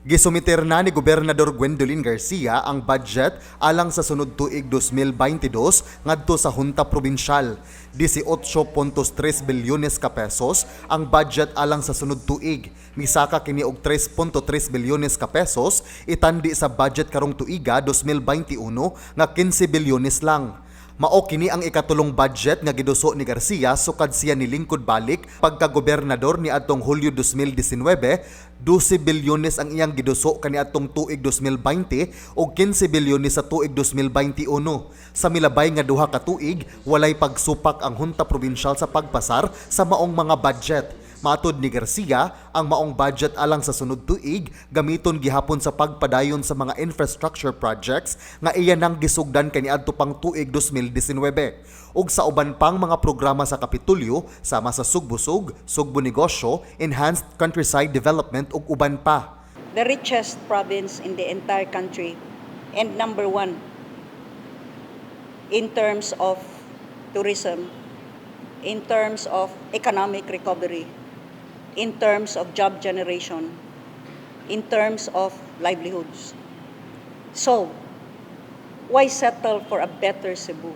Gisumiter na ni Gobernador Gwendolyn Garcia ang budget alang sa sunod tuig 2022 ngadto sa Junta Probinsyal. 18.3 bilyones ka pesos ang budget alang sa sunod tuig. Misaka kini og 3.3 bilyones ka pesos itandi sa budget karong tuiga 2021 nga 15 bilyones lang. Mao kini ang ikatulong budget nga giduso ni Garcia sukad siya nilingkod balik pagka-gobernador ni adtong Hulyo 2019. 12 bilyones ang iyang giduso kaniadtong tuig 2020 ug 15 bilyones sa tuig 2021. Sa milabay nga duha ka tuig, walay pagsupak ang Junta Probinsyal sa pagpasar sa maong mga budget. Matud ni Garcia, ang maong budget alang sa sunod tuig gamiton gihapon sa pagpadayon sa mga infrastructure projects nga iya nang gisugdan kaniadto pang tuig 2019 ug sa uban pang mga programa sa Kapitolyo sama sa Sugbusog, Sugbo Negosyo, Enhanced Countryside Development ug uban pa. The richest province in the entire country and number one in terms of tourism, in terms of economic recovery, in terms of job generation, in terms of livelihoods. So, why settle for a better Cebu?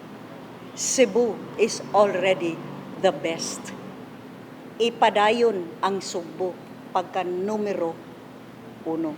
Cebu is already the best. Ipadayon ang Sugbo pagka numero uno.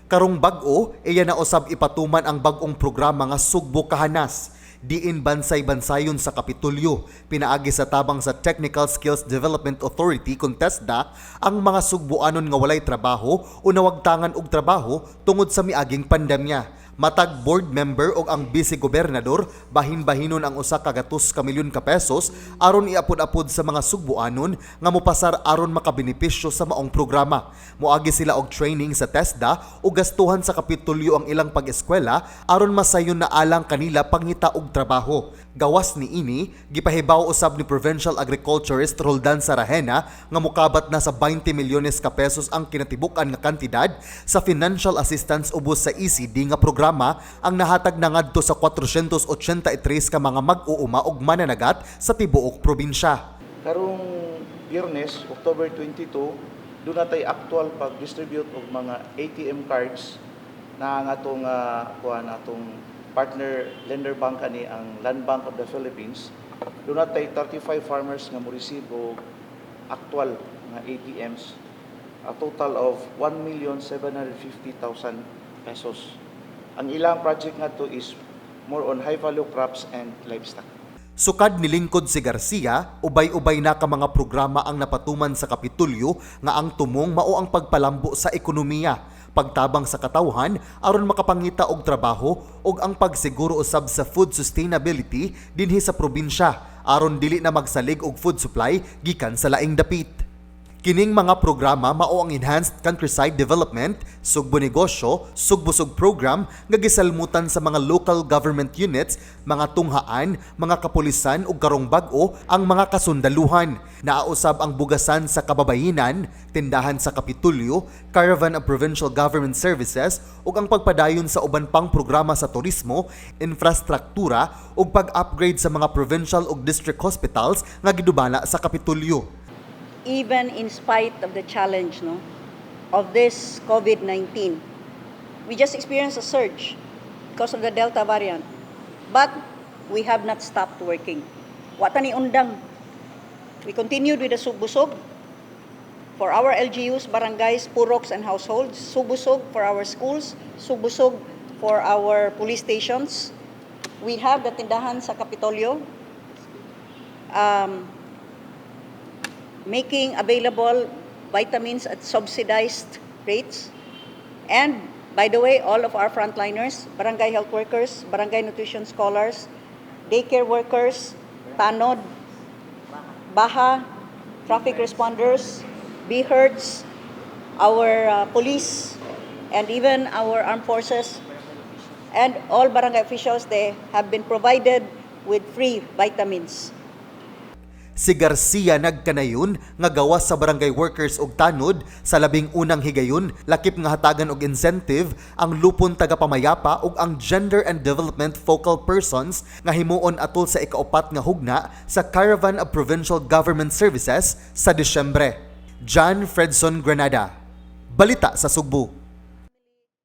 Karong bag-o, iya na usab ipatuman ang bag-ong programa nga Sugbo Kahanas. Diin bansay-bansayon sa Kapitolyo, pinaagi sa tabang sa Technical Skills Development Authority kon TESDA ang mga Sugboanon nga walay trabaho o nawagtangan og trabaho tungod sa miaging pandemya. Matag board member og ang vice gobernador, bahin-bahinon ang 100 ka milyon ka pesos aron iapod-apod sa mga Sugboanon nga mopasar aron makabenepisyo sa maong programa. Moagi sila og training sa TESDA o gastuhan sa Kapitolyo ang ilang pag-eskwela aron masayon na alang kanila pangita og trabaho. Gawas ni ini, gipahibaw usab ni Provincial Agriculturist Roldan Sarahena nga mukabat na sa 20 milyones ka pesos ang kinatibuk-an nga kantidad sa financial assistance ubos sa ECD nga programa ang nahatag na ngadto sa 483 ka mga mag-uuma ug mananagat sa tibuok probinsya. Karong Biyernes, October 22, duna tay actual pag-distribute og mga ATM cards na ang atong kuan, atong partner lender bank ani ang Land Bank of the Philippines. Duna tay 35 farmers nga mo receive og actual nga ATMs, a total of 1,750,000 pesos. Ang ilang project ngadto is more on high value crops and livestock. Sukad nilingkod si Garcia, ubay-ubay na ka mga programa ang napatuman sa Kapitolyo nga ang tumong mao ang pagpalambo sa ekonomiya, pagtabang sa katawhan aron makapangita og trabaho ug ang pagsiguro usab sa food sustainability dinhi sa probinsya aron dili na magsalig og food supply gikan sa laing dapit. Kining mga programa mao ang Enhanced Countryside Development, Sugbo Negosyo, Sugbusog Program nga gisalmutan sa mga local government units, mga tunghaan, mga kapulisan ug karong bag-o ang mga kasundaluhan. Naausab ang bugasan sa kababayinan, tindahan sa Kapitolyo, Caravan of Provincial Government Services ug ang pagpadayon sa uban pang programa sa turismo, infrastruktura ug pag-upgrade sa mga provincial ug district hospitals nga gidubala sa Kapitolyo. Even in spite of the challenge, no, of this COVID-19. We just experienced a surge because of the Delta variant. But we have not stopped working. Wa ta ni undang. We continued with the Sugbusog for our LGUs, barangays, puroks, and households. Sugbusog for our schools. Sugbusog for our police stations. We have the tindahan sa Kapitolyo. Making available vitamins at subsidized rates. And by the way, all of our frontliners, barangay health workers, barangay nutrition scholars, daycare workers, tanod, baha, traffic responders, BHERTS, our police, and even our armed forces, and all barangay officials, they have been provided with free vitamins. Si Garcia nagkanayon nga gawas sa barangay workers og tanod sa 11 higayon, lakip nga hatagan og incentive ang lupon tagapamayapa ug ang gender and development focal persons nga himuon atol sa ikaupat nga hugna sa Caravan of Provincial Government Services sa Disyembre. John Fredson Granada. Balita sa Sugbo.